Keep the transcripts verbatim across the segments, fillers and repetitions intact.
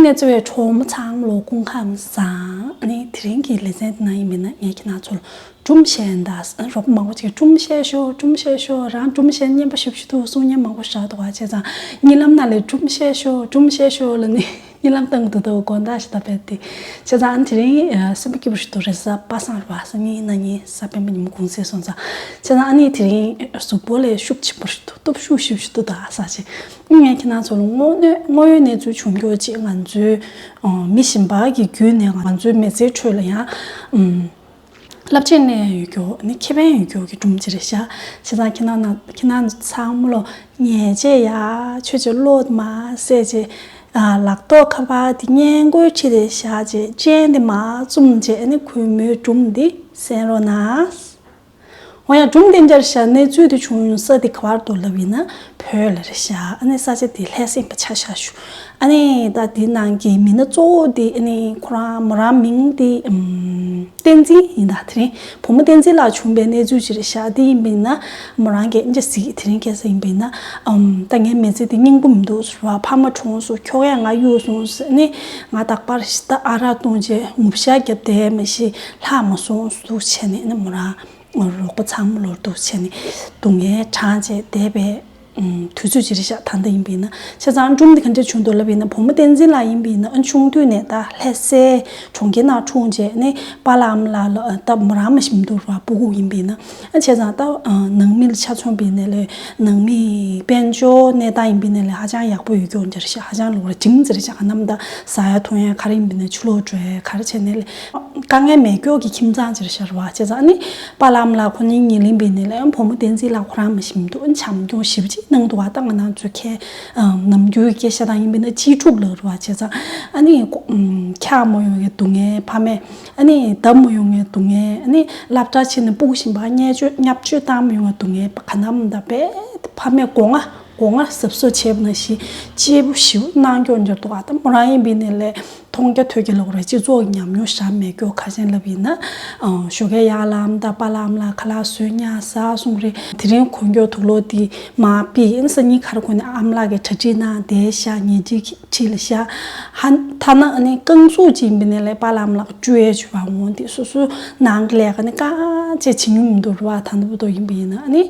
ངས་བརྩེ་བའི་གྲོགས་མོ་ཚང་མ་ལོ་སྐུ་ཁམས་བཟང་། ཨ་ནི་དེ་རིང་གི་ལེ་ཚན་དེ་ན་ཡིན་མིན་ན་ངས་ཁྱེད་རང་ཚོ་ལ་སྒྲུང་བཤད་ཡིན་ད། རོགས་པ་མང་པོ་ཅིག་གིས་སྒྲུང་བཤད་ཤོག་སྒྲུང་བཤད་ཤོག་རང་སྒྲུང་བཤད་སྙན་པ་ཞུ་ཞུ་འདུག་གསུང་སྙན་མང་པོ་བཞག་འདུག་བ། བྱས་ཙང་གཉིད་ལམ་ནང་ལ་སྒྲུང་བཤད་ཤོག་སྒྲུང་བཤད་ཤོག་ལབ་ནས་གཉིད་ལམ་བཏང་གི་འདུག་ད་དགོང་དག་ཞིག་ད་བས་ཏེ། བྱས་ཙང་ཨ་ནི་དེ་རིང་སེམས་པ་སྐྱིད་པོ་ཞིག་འདུག་རེས་གཟའ་པ་སངས་རེད་བ། སང་ཉིན་གནངས་ཉིན་གཟའ་སྤེན་པ་ཉིན་མོ་གུང་སེང་སོང་ཙང་། བྱས་ཙང་ཨ་ནི་དེ་རིང་གཟུགས་པོ་ལ་ཤུགས་ཆེན་པོ་ཞིག་འདུག་སྟོབས་ཤུགས་ཞེ་པོ་ཞིག་འདུག་ད་ས་ཆེ། ངས་ཁྱེད་རང་ཚོ་ལ་དངོས་གནས་དངོས་ཡོད་གནས་ཚུལ་བྱུང་རྒྱུ་ཅིག་ང་ཚོའི་ཨ་མི་གཞན་པ་གི་བརྒྱུད་ནས་ང་ཚོའི་མི་ཚེའི་ཁྲོད་ལ་ཡང་ཨམ་རླབས་ཆེན་གནས་ཡོད་རྒྱུ་ནི་ཁེ་ཕན་ཡོད་རྒྱུ་གི་སྒྲུང་ཅིག་རེད་ཤག་བྱས་ཙང་ཁྱེད་རང་ན་ཁྱེད་རང་ཚང་མ་ལོ་ཉལ་བྱས་ཡ་ཆོས་ཅིག་བློ་མ་གསལ་བྱས། ཨ་ལག་ཐོག་ཁ་པར་དེ་སྔས་མགོའི་འཁྲིས་དེ་བཞག་བྱས་སྤྱན་དེ་མར་བཙུམས་བྱས་ཨ་ནི་གུས་མོའི་སྒྲུང་འདི་གསན་རོགས་གནང་། འོ་ཡ། སྒྲུང་དེ་འདྲ་རེད་ཤག་གནས་ཚུལ་དེ་བྱུང་ཡོང་ས་དེ་ག་བར་འདུག་ལབ་ཡིན་ན་བོད་ལ་རེད་ཤག་ཨ་ནི་ས་ཆ་དེ་ལྷ་སའི་ཕ་ཆ་ཤག་ཞུ། ཨ་ནི་ད་དེ་ནང་གི་མི་སྣ་གཙོ་བོ་དེ་ཨ་ནི་ཁོ་རང་མོ་རང་མིང་དེ་ཨམ་བསྟན་འཛིན་ཡིན་ད། དེ་རིང་བུ་མོ་བསྟན་འཛིན་ལགས་བྱུང་བའི་གནས་ཚུལ་ཅིག་རེད་ཤག་དེ་ཡིན་པ་ཡིན་ན་མོ་རང་གིས་ཨ་ཅག་གཟིགས་དེ་རིང་ཁ་སང་ཡིན་པ་ཡིན་ན་ཨམ་ད་ངའི་མི་ཚེ་དེ་སྙིང་པོ་མི་འདུག་ཟེར་བ། ཕ་མ་གྲོངས་སོང་། ཁྱོ་གས་ང་གཡུགས་སོང་ཟེར་ནས་ང་རྟག་པར་ཞིག་ད་ཨ་རག་བཏུང་བྱས་ངུ་ཤ་བརྒྱབ་བསྡད་མ་གཞི་ལྷག་མ་སོང་འདུག་བྱས་ནས་ཨ་ནི་མོ་རང་རོགས་པ་ཚང་མ་ལོར་འདུག་བྱས་ནས་སྡུག་བསྔལ་བགྲངས་བྱས་བསྡད་པའི་དུས་ཚོད་ཅིག་རེད་ཤག་ད་ལྟ་ཡིན་པ་ཡིན་ན། བྱས་ཙང་སྒྲུང་འདི་ག་འདྲ་བྱུང་འདུག་ལབ་ཡིན་ན་བུ་མོ་བསྟན་འཛིན་ལགས་ཡིན་པ་ཡིན་ན་ཨ་ཆུང་དུས་ནས་ད་ལྷ་སའི་གྲོང་ཁྱེར་ནང་འཁྲུངས་བྱས་ནས་པཱ་ལགས་ཨ་མ་ལགས་ལ་ད་མོ་རང་མ་ཤི་མི་འདུག་ར་སྤུ་གུ་ཡིན་པ་ཡིན་ན། ཨ་བྱས་ཙང་ད་ནང་མི་ལ་ཆ་མཚོན་པ་ཡིན་ན་ལས་ནང་མི་དཔལ་འབྱོར་གནས་སྟངས་ཡིན་པ་ཡིན་ན་ལས་ཧ་ཅང་ཡག་པོ་ཡོད་རྒྱུ་འདྲ་ཞིག་ཧ་ཅང་ལོག་ར་ཇིང་ཙི་རེད་ཤག་ག་ནམ་ད་ཟ་ཡ་འཐུང་ཡ་ག་རེ་ཡིན་པ་ཡིན་ན་ཕྱི་ལོགས་འགྲོ་ཡ་ག་རེ་བྱས་ནས་ལས། དཀའ་ངལ་མེད་སྐྱོ་གི་ཁྱིམ་ཚང་ཅིག་རེད་ཤག་ར་བ། བྱས་ཙང་ཨ་ནི་པཱ་ལགས་ཨ་མ་ལགས་ཁོ་གཉིས་ཉེ་ལེན་པ་ཡིན་ནའི་ལས་བུ་མོ་བསྟན་འཛིན་ལགས་ཁོ་རང་མ་ཤི་མི་འདུག་ཨ་ནི་བྱམས་སྐྱོང་ཞེ་པོ་ཅིག་གནང་འདུག་བ། ད་ང་རང་ཚོའི་ཁའི་ནམ་རྒྱུན་གྱི་སྐད་ཆ་དང་ཡིན་པ་ཡིན་ན་གཅེས་ཕྲུག་ལབ་ར་བ། བྱས་ཙང་ཨ་ནི་འཁྱག་མ་ཡོང་བའི་སྡུག་བསྔལ་ཕ་མས། ཨ་ནི་བརྡབ་མ་ཡོང་བའི་སྡུག་བསྔལ། ཨ་ནི་སློབ་གྲྭ་ཕྱིན་ནས་སྤུ་གུ་གཞན་པ་བརྙས་བཅོས་བརྙས་བཅོས་བཏང་མ་ཡོང་བའི་སྡུག་བསྔལ། ག་ནམ་ད་དཔེ་ཕ་མས་སྒོ་ང་སྒོ་ང་གཟབ་གཟབ་བྱས་པ་ནང་བཞིན་གཅེས་པོ་ཞེ་པོ་གནང་སྐྱོང་འབྱོར་འདུག་བ། ད་མོ་རང་ཡིན་པ་ཡིན་ནའི་ལས། མཐོང་རྒྱ་ཐོས་རྒྱ་ལོག་རེད། སྤྱི་ཚོགས་ཀྱི་ཉམས་མྱོང་ཞེ་དྲག་མེད་སྐྱོ་ག་ཅན་ལབ་ཡིན་ན། ཨ་ཞོགས་ཀས་ཡར་ལངས་ད་པཱ་ལགས་ཨ་མ་ལགས་ཁ་ལག་བཟོས་ཉལ་ཟ་སོང་རེད། དེ་རིང་འཁོར་སྐྱོད་དུག་ལོག་དེ་མར་ཕུད་ཡིན། སང་ཉིན་ག་རེ་དགོས་ནའི་ཨ་མ་ལགས་ཀྱིས་གྲ་སྒྲིག་གནང་བསྡད་ཤག་ཉལ་ཁྲིའི་འཁྲིས་ལ་ཤག་ཧ་ཐ་ན་ཨ་ནི་རྐང་ཟུག་ཅིག་ཡིན་པ་ཡིན་ནའི་ལས་པཱ་ལགས་ཨ་མ་ལགས་སྤྲོད་ཡས་བྱུང་བ། འོང་དེ་སོ་སོའི་ནང་གི་ལས་ཀ་ནི་ག་ཅེས་བྱེད་མྱོང་མི་འདུག་རེད་བ། ད་ལྟ་བར་དུ་ཡིན་པ་ཡིན་ན་ཨ་ནི་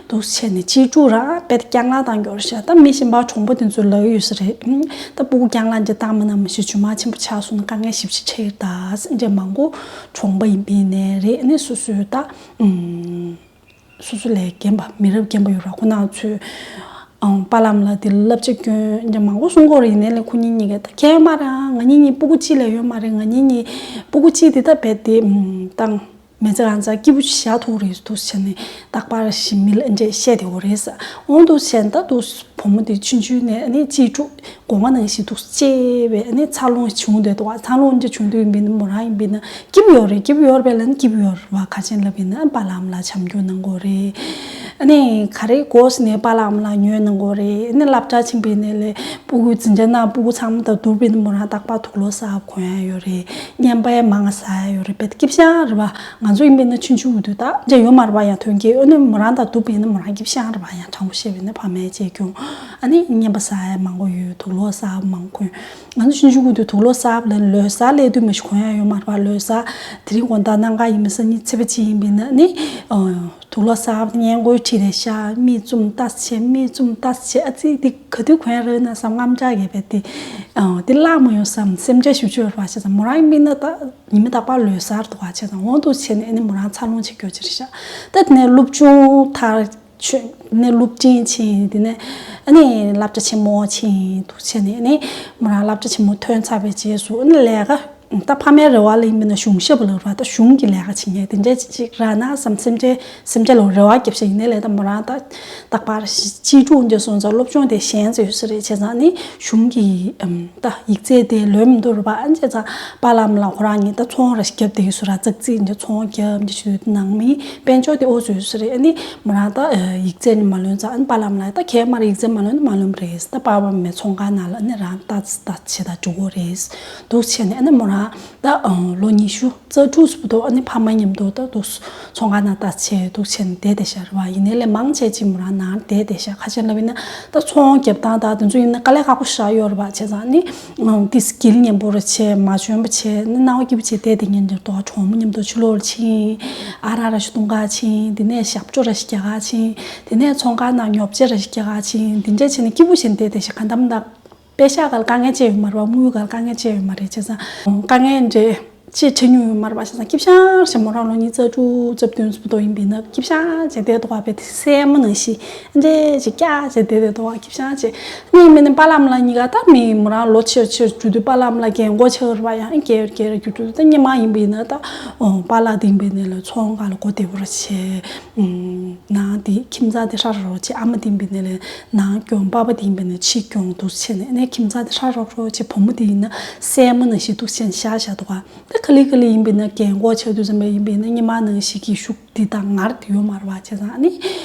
འདུག་བྱས་ནས་གཅེས་ཕྲུག་རང་དཔེ་རྐྱང་ལག་བཏང་རྒྱུ་རེད་ཤག་ད་མི་གཞན་པ་གྲོང་པ་དེ་ཚོ་ལབ་ཡོད་ས་རེད། ད་སྤུ་གུ་རྐྱང་ལག་འདི་བཏང་མ་གནང་མ་ཤེས་ཇོ་མ་ཆེན་པོ་ཆགས་སོང་ན་དཀའ་ངལ་ཞེ་པོ་ཅིག་འཕྲད་ཀྱི་རེད་ད། འདྲ་མང་པོ་གྲོང་པ་ཡིན་པ་ཡིན་ནའི་རེད། ཨ་ནི་སོ་སོའི་ད་ཨུམ། སོ་སོ་ལས་རྒན་པ་མི་རབས་རྒན་པ་ཡོད་ར། ཁོ་ན་ཚོས་ཨང་པཱ་ལགས་ཨ་མ་ལགས་དེ་ལ་བསླབ་བྱ་སྐྱོན་འདྲ་མང་པོ་གསུང་གི་ཡོད་རེད། ཡིན་ནའི་ལས་ཁོ་གཉིས་གཉིས་ཀས་ད་ཁྱད་མ་ར་ང་གཉིས་གཉིས་སྤུ་གུ་གཅིག་ལས་ཡོད་མ་རེད། ང་གཉིས་གཉིས་སྤུ་གུ་གཅིག་དེ་ད་རྦད་དེ་ཨུམ་བཏང་མི་ཚེ་རང་ཚ་སྐྱིད་པོ་ཞིག་བཞག་ཐུབ་རེད་འདུག་བྱས་ནས་རྟག་པར་ཞིག་མི་ལ་འདྲས་བཤད་དེ་འོ་རེད་ས། འོང་འདུག་བྱས་ད་འདུག་བུ་མོ་དེ་ཆུང་ཆུང་ནས་ཨ་ནི་གཅེས་ཕྲུག་སྒོ་ང་ནང་བཞིན་འདུག་གཅེས་པའི་ཨ་ནི་འཚར་ལོངས་བྱུང་བསྡད་འདུག་བ། འཚར་ལོངས་འདྲ་བྱུང་དུས་ཡིན་པ་ཡིན་ན་མོ་རང་ཡིན་པ་ཡིན་ན་སྐྱིད་པོ་ཡོད་རེད། སྐྱིད་པོ་ཡོད་རེད་པས་ལབ་ན་སྐྱིད་པོ་ཡོད་རེད་བ། ག་ཅན་ལབ་ཡིན་ན་པཱ་ལགས་ཨ་མ་ལགས་བྱམས་སྐྱོང་གནང་གི་ཡོད་རེད། ཨ་ནི་ག་རེ་དགོས་ཟེར་ནས་པཱ་ལགས་ཨ་མ་ལགས་ཉོས་གནང་གི་ཡོད་རེད། ཨ་ནི་སློབ་གྲྭ་ཕྱིན་པ་ཡིན་ནའི་ལས་སྤུ་གུའི་འཛིན་གྲྭ་ནང་སྤུ་གུ་ཚང་མ་དང་བསྡུར་བ་ཡིན་ན་མོ་རང་རྟག་པར་དུག་ལོག་གསར་པ་གོན་ཡ་ཡོད་རེད། བརྙན་པ་ཡང་མང་ང་ཟ་ཡ་ཡོད་རེད། དཔེ་སྐྱིད་པོ་ཞེ་དྲག་རེད་བ། ང་ཚོ་ཡིན་པ་ཡིན་ན་ཆུང་ཆུང་དུས་ད་ཅི་ཡོད་མ་རེད་བ། ཡང་ཐོན་སྐྱེད་ཨ་ནི་མོ་རང་དང་བསྡུར་བ་ཡིན་ན་མོ་རང་སྐྱིད་པོ་ཞེ་དྲག་རེད་བ། ཡང་དྲང་པོ་བཤད་པ་ཡིན་ན་ཕ་མའི་གཅེས་སྐྱོང་ཨ་ནི་བརྙན་པ་ཟ་ཡ་མང་པོ་ཡོད། དུག་ལོག་གསར་པ་མང་པོ་གོན། ང་ཚོ་ཆུང་ཆུང་གི་དུས་དུག་ལོག་གསར་པ་ལ་ལོ་གསར་སླེབས་དུས་མ་གཞི་གོན་ཡ་ཡོད་མ་རེད་བ། ལོ་གསར་དེ་རིང་དགོང་དག་གནམ་གང་ཡིན་པ་སང་ཉིན་ཚེས་པ་གཅིག་ཡིན་པ་ཡིན་ན་ཨ་ནི་དུག་ལོག་གསར་པ་སྔས་མགོའི་འཁྲིས་ལ་ཤག་མིག་བཙུམ་ལྟ་ཅི་བྱེད། མིག་བཙུམ་ལྟ་ཅི་བྱེད། ཨ་ཙི་འདི་ག་དུས་གོན་ཡ་རེད་ན་བསམ། དངངས་སྐྲག་གིས་རྦད་དེ་ཨ་འདི་བརླག་མ་ཡོང་བསམ། སེམས་ཁྲལ་ཞེ་པོ་ཅིག་ཡོད་རེད་བ། བྱས་ཙང་མོ་རང་ཡིན་པ་ཡིན་ན་ད་ཉི་མ་རྟག་པར་ལོ་གསར་འདུག་བ། བྱས་ཙང་འོང་འདུག་བྱས་ནས་ཨ་ནི་མོ་རང་འཚར་ལོངས་བྱེད་རྒྱུ་ཅིག་རེད་ཤག་ད་དེ་ནས་སློབ་ཆུང་མཐར་ཆོད་ནས་སློབ་འབྲིང་ཕྱིན། དེ་ནས་ཨ་ནི་སློབ་གྲྭ་ཆེན་མོ་ཕྱིན་འདུག་བྱས་ནས་ཨ་ནི་མོ་རང་སློབ་གྲྭ་ཆེན་མོ་ཐོན་ཚར་བའི་རྗེས་སུ་ཨ་ནི་ལས་ཀ་ད་ཕ་མའི་རེ་བ་ལ་ཡིན་པ་ཡིན་ན་གཞུང་ཞབས་ལ་རེད་བ། ད་གཞུང་གི་ལས་ཀ་བྱེད་མཁན་དེ་འདྲ་ཅིག་རག་ན་བསམ། སེམས་ཁྲལ་སེམས་ཁྲལ་ལ་རེ་བ་བརྒྱབ་ཤག་ཡིན་ནའི་ལས་ད་མོ་རང་ད་རྟག་པར་གཅེས་ཕྲུག་འདྲ་སོང་ཙང་སློབ་སྦྱོང་དེ་ཞན་ཙམ་ཡོད་ས་རེད། བྱས་ཙང་ནི་གཞུང་གི་ཨམ་ད་ཡིག་ཚད་དེ་ལོན་མི་འདུག་རེད་པ། ཨ་ནི་བྱས་ཙང་པཱ་ལགས་ཨ་མ་ལགས་ཁོ་རང་གཉིས་ད་ཚོང་ར་ཞིག་བརྒྱབ་བསྡད་ཀྱི་སུ་ར་ཙག་ཙིག་འདྲ་ཚོང་བརྒྱབ་འདྲ་བྱས་དུས་ནང་མི་དཔལ་འབྱོར་དེ་ཨོ་ཙམ་ཡོད་ས་རེད། ཨ་ནི་མོ་རང་ད་ཡིག་ཚད་ནི་མ་ལོན་ཙང་། ཨ་ནི་པཱ་ལགས་ཨ་མ་ལགས་ད་གས་མ་རེད། ཡིག་ཚད་མ་ལོན་ན་མ་ལོན་པ་རེད། ད་པཱ་པཱ་མའི་ཚོང་ཁང་ནང་ལ་ཨ་ནི་རང་ལྟ་ལྟ་བྱེད་ད་འགྲོ་གི་རེད་འདུག་བྱས་ནས་ཨ་ནི་མོ་རང་ད་ལོ་ཉི་ཤུ་རྩ་དྲུག་ཙམ་འདུག་ཨ་ནི་ཕ་མ་མཉམ་དུ་ད་འདུག་ཚོང་ཁང་ནང་ལྟ་བྱེད་འདུག་བྱས་ནས་བསྡད་བསྡད་ཤག་རེད་བ། ཡིན་ནའི་ལས་མང་ཆེ་ཅིག་མོ་རང་ནང་བསྡད་བསྡད་ཤག་ག་ཅན་ལབ་ཡིན་ན་ད་ཚོང་རྒྱབ་སྟངས་ད་དེ་ཚོ་ཡིན་ན་དཀའ་ལས་ཁག་པོ་ཞེ་དྲག་ཡོད་རེད་བ། བྱས་ཙང་ནི་ ཨང་། ཏིས་དཀྱིལ་ཉན་པོ་ར་ཆེ་མ་བྱོན་པ་ཆེ་ནི་སྣང་བ་སྐྱིད་པོ་ཆེ་བསྡད་དེ་ཉན་འདིར་དོ་གྲོགས་མོ་མཉམ་དུ་ཕྱི་ལོགས་ཕྱིན། ཨ་རག་ར་ཞིག་བཏུང་ག་ཕྱིན། དེ་ནས་ཞབས་བྲོ་ར་ཞིག་རྒྱག་ག་ཕྱིན། དེ་ནས་ཚོང་ཁང་ནང་ཉོ་ཆ་ར་ཞིག་རྒྱག་ག་ཕྱིན། དེ་འདྲ་བྱས་ནས་སྐྱིད་པོ་བྱས་ནས་བསྡད་དེ་ཞིག་ག་འདམ་ད། པེ་ཤག་ག་ལ་དཀའ་ངལ་ཅི་ཡོད་མ་རེད་བ། དངུལ་ག་ལ་དཀའ་ངལ་ཅི་ཡོད་མ་རེད། བྱས་ཙང་དཀའ་ངལ་འདྲ་ཅི་འཕྲད་མྱོང་ཡོད་མ་རེད་བ། བྱས་ཙང་སྐྱིད་ཤག་ཞེ་མོ་རང་ལོ་ཉིས་རྩ་དྲུག་རྩ་བདུན་ཙམ་དུ་ཡིན་པས་ན་སྐྱིད་ཤག་ཅེས་བསྡད་འདུག་བ། དཔེ་དེ་སྲས་མོ་ནང་བཞིན་འདྲ་ཅིག་སྐྱག་ཅེས་བསྡད་བསྡད་འདུག་བ། སྐྱིད་ཤག་ཅེས་ནི་མི་ནི་པཱ་ལགས་ཨ་མ་ལགས་གཉིས་ཀ་ད་མི་མོ་རང་ལོ་ཆེར་ཆེར་འགྲོ་དུས་པཱ་ལགས་ཨ་མ་ལགས་རྒན་གོག་ཆགས་རེད་བ། ཡང་རྒས་རྒས་ར་འགྱུར་འགྲོ་དུས་ད་སྔོན་མ་ཡིན་པས་ན་ད་པཱ་ལགས་དེ་ཡིན་པས་ན་ལ་ཚོང་ཁང་ལ་སྒོ་བདེ་པོ་ར་བྱས། ནང་དེ་ཁྱིམ་ཚང་དེ་ཧྲ་རོག་བྱས། ཨ་མ་དེ་ཡིན་པས་ན་ལས་ནང་སྐྱོང་། པ་ཕ་དེ་ཡིན་པས་ན་ཕྱི་སྐྱོང་འདུག་བྱས་ནས་ནས་ཁྱིམ་ཚང་དེ་ཧྲ་རོག་རོག་བྱས། བུ་མོ་དེ་ཡིན་ན་སྲས་མོ་ནང་བཞིན་འདུག་བྱས་ནས་བཞག་བཞག་འདུག་ག་ད་ག་ལེ་ག་ལེ་ཡིན་པས་ན་རྒན་གོག་ཆགས་དུས་ཙམ་པ་ཡིན་པས་ན་སྔོན་མ་ནང་བཞིན་གྱི་ཤུགས་དེ་དང་ངར་དེ་ཡོད་མ་རེད་བ། བྱས་ཙང་ནི་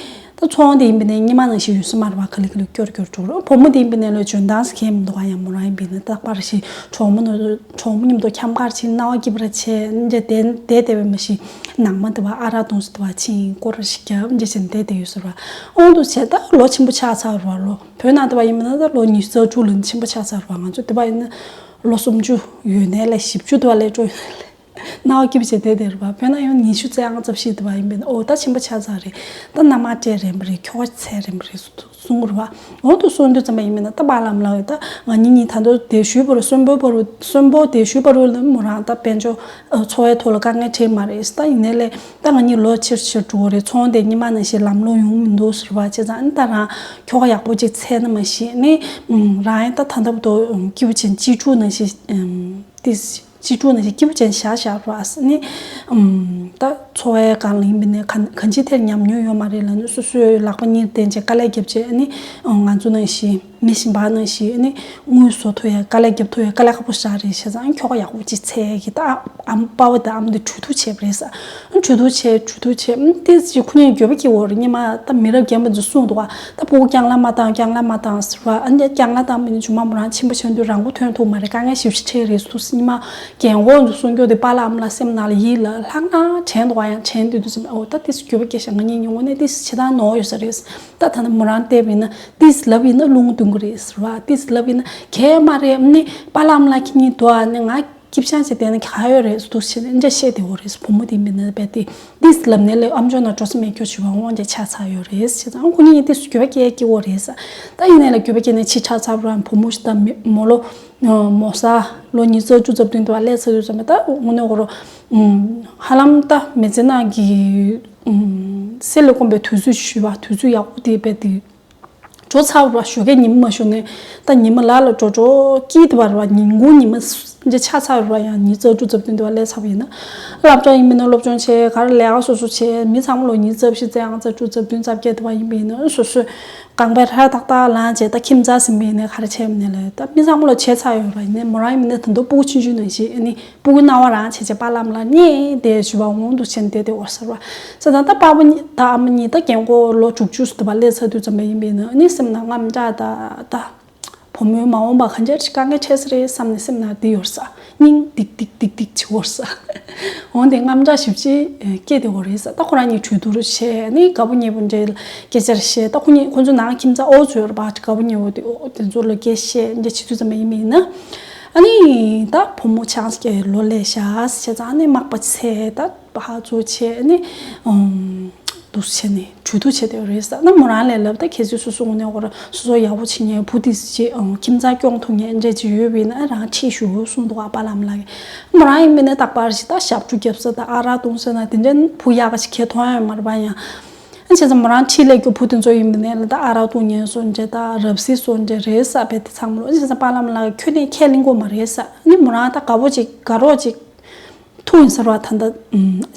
ད་ཚོང་དེ་ཡིན་པས་ན་སྔོན་མ་ནང་བཞིན་ཡོད་ས་མ་རེད་བ། ག་ལེ་ག་ལེ་སྐྱོར་སྐྱོར་འགྲོ་རོགས། བུ་མོ་དེ་ཡིན་པས་ན་ལས་འཇོན་ཐང་ཟེར་མཁན་མི་འདུག་ག་ཡང་མོ་རང་ཡིན་པས་ན་རྟག་པར་ཞིག་གྲོགས་མོ་ནང་གྲོགས་མོ་མཉམ་དུ་འཁྱམ་གར་ཕྱིན། སྣང་བ་སྐྱིད་པ་ར་བྱས། འདྲ་བསྡད་བསྡད་བསྡད་པའི་མ་གཞི་ནང་མ་དེ་བ་ཨ་རག་འཐུང་ས་དེ་བ་ཕྱིན། སྐོར་ར་ཞིག་རྒྱབ་འདྲ་བྱས་ནས་བསྡད་བསྡད་ཡོད་ཟེར་བ། ཨོང་དུ་བྱས་ད་ལོ་ཆེན་པོ་ཆགས་ཚར་བ། ལོ་བོད་ནང་དེ་བ་ཡིན་པ་ན་ད་ལོ་ཉི་ཤུ་རྩ་དྲུག་ལོ་ཆེན་པོ་ཆགས་ཚར་བ། ང་ཚོ་དེ་བ་ཡིན་ན་ལོ་སུམ་ཅུ་ཡོལ་ནས་ལས་བཞི་བཅུ་དེ་བ་ལས་འགྲོ་ཡོད་ནས་ལས། སྣང་བ་སྐྱིད་པོ་བྱས་བསྡད་བསྡད་རེད་བ། བོད་ནང་ཡང་ཉི་ཤུ་རྩ་ལྔ་རྩ་བཞི་དེ་བ་ཡིན་པས་ན་ཨོ་ད་ཆེན་པོ་ཆགས་ཚར་རེད། ད་མནའ་མ་སྤྲད་རན་པ་རེད། ཁྱོ་ག་ཚད་རན་པ་རེད་གསུངས་རེད་བ། འོ་དུ་གསུངས་དུས་ཙམ་པ་ཡིན་པས་ན་ད་པཱ་ལགས་ཨ་མ་ལགས་ད་ང་གཉིས་གཉིས་ད་དུང་དེ་ཞུས་པ་རུ་གསོན་པོ་བར་དུ་གསོན་པོ་དེ་ཞུས་པ་རུ་ལ་མོ་རང་ད་དཔལ་འབྱོར་འཚོ་བའི་ཐོག་ལ་དཀའ་ངལ་འཕྲད་མ་རེད། ད་ཡིན་ནའི་ལས་ད་ང་གཉིས་ལོ་ཆེར་ཆེར་འགྲོ་གི་རེད། ཚོང་དེ་སྔོན་མ་ནང་བཞིན་ལམ་ལྷོང་ཡོང་མི་འདུག་ཟེར་བ། བྱས་ཙང་ཨ་ནི་ད་རང་ཁྱོ་ག་ཡག་པོ་ཅིག་འཚོལ་ན་མ་ཤེས་ནི། རང་ཡང་ད་ད་ལྟ་བར་དུ་སྐྱིད་པོ་བྱས་གཅེས་ཕྲུག་ནང་བཞིན་ཏིས། གཅེས་ཕྲུག་ནང་བཞིན་སྐྱིད་པོ་བྱས་བཞག་བཞག་ར་ནི། ཨམ། ད་འཚོ་བའི་སྒང་ལ་ཡིན་པས་ནས་གང་གང་ཅིའི་ཐད་ཉམས་མྱོང་ཡོད་མ་རེད་ལ་ནི། སོ་སོའི་ལག་པ་གཉིས་བསྟན་བྱས་དཀའ་ལས་བརྒྱབ་བྱས་ནི། ང་ཚོ་ནང་བཞིན་མི་གཞན་པ་ནང་བཞིན་ནི་དངུལ་བཟོ་ཐུབ་ཡ་དཀའ་ལས་བརྒྱབ་ཐུབ་ཡ་དཀའ་ལས་ཁག་པོ་ཞིག་རེད། བྱས་ཙང་ཁྱོ་ག་ཡག་པོ་ཅིག་འཚོལ་གི་ད་ཨམ་པ་ཕ་དང་ཨ་མ་དེ་གྲོས་བསྡུར་བྱས་པ་རེད་ས། གྲོས་བསྡུར་བྱས་གྲོས་བསྡུར་བྱས་ཨམ་ཏིས་ཅིག་ཁོ་གཉིས་འགྱོད་པ་སྐྱེ་བོ་རེད། སྔོན་མ་ད་མི་རབས་རྒན་པ་ཚོས་གསུངས་འདུག་ག་ད་ཕྲུ་གུ་རྐྱང་ལག་མ་བཏང་། རྐྱང་ལག་མ་བཏང་ཟེར་བ། ཨ་ནི་རྐྱང་ལག་བཏང་བ་ནི་ཇོ་མོ་རང་ཆེན་པོ་ཆགས་དུས་རང་མགོ་ཐོན་ཐུབ་མ་རེད། དཀའ་ངལ་ཞེ་པོ་ཅིག་འཕྲད་རེད་ཟེར་དུས་སྔོན་མ་རྒན་གོག་ཚོས་གསུང་རྒྱུ་དེ་པཱ་ལགས་ཨ་མ་ལགས་སེམས་ནང་ལ་ཡིད་ལ་ལྷག་ན་དྲན་འདུག་ག་ཡང་དྲན་དུས་དུས་ཙམ་ཨོ་ད་ཏིས་འགྱོད་པ་སྐྱེ་ཤག་ང་གཉིས་ཉུང་ངུ་ནས་ཏིས་བྱེད་སྟངས་ནོར་ཡོད་ས་རེད། ད་ད་ནི་མོ་རང་བལྟས་པ་ཡིན་ན་ཏིས་ལབ་ཡིན་ན་རླུང་བཏུང་གི་རེད་ཟེར་བ། ཏིས་ལབ་ཡིན་ན་གལ་མ་རེད། ཨ་ནི་པཱ་ལགས་ཨ་མ་ལགས་ཁྱེད་གཉིས་འདུག་ཨ་ནི་ང་སྐྱིད་ཤག་ཅིག་བསྡད་ན་ག་ཡོད་རེད་ཟེར་དུས་ཕྱིན་འདྲ་བཤད་བསྡད་ཡོད་རེད། བུ་མོ་དེ་མིན་ན་རྦད་དེ་ཏིས་ལབ་ནས་ལས་ཨམ་ཅོག་ནང་འགྲོ་ས་མེད་རྒྱུ་བྱུང་བ་དབང་ཆ་ཆགས་ཚར་ཡོད་རེད། བྱས་ཙང་ཁོ་གཉིས་ཏིས་འགྱོད་པ་སྐྱེ་སྐྱེ་བོ་རེད་ས། ད་ཡིན་ནའི་ལ་འགྱོད་པ་སྐྱེ་ནས་ཕྱི་ཆགས་ཚར་བ་རང་བུ་མོ་ཞིག་དང་མོ་ལོ་མོ་ས་ལོ་ཉི་ཤུ་རྩ་བཅུ་རྩ་བདུན་དུ་བ་སླེབས་ཚར་དུས་ཙམ་པ་ད་དངོས་གནས་ཁོ་རང་ཧ་ལམ་ད་མི་ཚེ་ནང་གི་སེམས་ལ་སྐོམ་པའི་དུས་ཚོད་ཞུ་བ་དུས་ཚོད་ཡག་པོ་དེ་རྦད་དེ། འགྲོ་ཚར་བ་ཞོགས་ཀས་ཉི་མ་མ་ཤར་ནས་ད་ཉི་མ་ལ་ལ་འགྲོ་འགྲོ་སྐྱིད་དེ་བར་བ་ཉིན་གུང་ཉི་མ་འདི་ཆ་ཚར་བ་ཡང་ཉི་ཤུ་རྩ་དྲུག་རྩ་བདུན་དེ་བ་སླེབས་ཚར་བ་ཡིན་ན། སློབ་གྲྭ་ཡིན་མིན་ན་སློབ་སྦྱོང་བྱས་ག་རེ་ལས་ཀ་སོ་སོ་བྱས་མི་ཚང་མ་ལོ་ཉི་ཤུ་རྩ་བཞི་རྩ་ལྔ་རྩ་དྲུག་རྩ་བདུན་རྩ་བརྒྱད་དེ་བ་ཡིན་པ་ཡིན་ན་སོ་སོའི་རྐང་པ་ཧྲ་ཏག་ཏག་ལངས་བྱས་ད་ཁྱིམ་ཚང་ཟིན་པ་ཡིན་ན་ག་རེ་བྱས་མིན་ན་ལས་ད་མི་ཚང་མ་ལོ་བྱས་ཚར་ཡོད་པ་ཡིན་ན་མོ་རང་ཡིན་མིན་ན་ད་དུང་སྤུ་གུ་ཆུང་ཆུང་ནང་བཞིན་ཨ་ནི། སྤུ་གུ་སྣང་བ་རང་བྱས་བྱས་པཱ་ལགས་ཨ་མ་ལགས་མཉེས་བསྡད་ཞུ་བ་འོང་དུ་ཕྱིན་བསྡད་དེ་འོ་ཟེར་བ། ཟེར་ད་ལྟ་པཱ་ཕ་གཉིས་ད་ཨ་མ་གཉིས་ད་རྒན་གོག་ལོ་དྲུག་ཅུ་ཙམ་དུ་བ་སླེབས་ཚར་དུས་ཙམ་པ་ཡིན་པས་ན་ཨ་ནི་སེམས་ནང་དངངས་སྐྲག་ད་ད་བུ་མོའི་མ་འོངས་པ་གང་ཅིར་དཀའ་ངལ་འཕྲད་ས་རེད་བསམ་ནས་སེམས་ནང་འདི་ཡོད་ས། སྙིང་ཏིག་ཏིག་ཏིག་ཏིག་བྱེད་འོ་ས། འོང་དེ་དངངས་སྐྲག་ཞིབ་ཅིག་སྐྱེས་དེ་འོ་རེད་ས། ད་ཁོ་རང་གཉིས་གྲོས་བསྡུར་བྱས་ནི་དགའ་པོ་ཉེ་པོ་འདྲའི་སྐད་ཆ་བཤད། ད་ཁོ་གཉིས་ཁོ་ཚོ་ནང་ཁྱིམ་ཚང་ཨོ་ཚོ་ཡོད་རེད་པ། དགའ་པོ་ཉེ་པོ་དེ་ཨོ་དེ་ཚོ་ལ་སྐད་བཤད་འདྲ་བྱེད་དུས་ཙམ་པ་ཡིན་མིན་ན། ཨ་ནི་ད་བུ་མོ་ཆང་སྐྱེས་ལོ་ལས་ཤག་བྱས་ཙང་ཨ་ནི་མག་པ་ཚེ་ད་ཕར་ཚུར་བྱས་ཨ་ནི་ཨུམ་འདུག་བྱས་ནས་གྲོས་བསྡུར་བྱས་དེ་རེད་ས། ན་མོ་རང་ལས་ལབ་ད་ཁྱེད་ཚོས་སོ་སོ་ངོ་ནས་འོ་ར་སོ་སོ་ཡག་པོ་བྱེད་མཁན་བུ་དེ་ཅིག་ཨུམ་ཁྱིམ་ཚང་སྐྱོང་ཐུབ་མཁན་འདྲ་ཅིག་ཡོད་པས་ན་ཨ་རང་ཁྲིད་ཞུ་གསུངས་འདུག་ཨ་པཱ་ལགས་ཨ་མ་ལགས་ཀྱིས། མོ་རང་ཡིན་པས་ན་རྟག་པར་ཞིག་ད་ཞབས་བྲོ་རྒྱབ་ས་ད་ཨ་རག་བཏུང་ས་ན་དེ་འདྲ་བུ་ཡག་ག་ཞིག་ཁྱེད་མཐོང་ཡ་ཡོད་མ་རེད་པ། ཡང་ཨ་བྱས་ཙང་མོ་རང་ཁྲིད་ལས་རྒྱུ་བུ་དེ་ཚོ་ཡིན་པས་ན་ལ་ད་ཨ་རག་བཏུང་མཁན་བཟོ་འདྲ་ད་རབ་གསལ་བཟོ་འདྲ་རེད་ས། བས་དེ་ཚང་མ་ལོ་ཨ་བྱས་ཙང་པཱ་ལགས་ཨ་མ་ལགས་ཁྱོད་ནས་ཁས་ལེན་དགོས་མ་རེད་ས། ཨ་ནི་མོ་རང་ད་དགའ་པོ་ཅིག་དགའ་རོགས་ཅིག་ཐུག་ཡིན་ཟེར་བ་ད་ལྟ་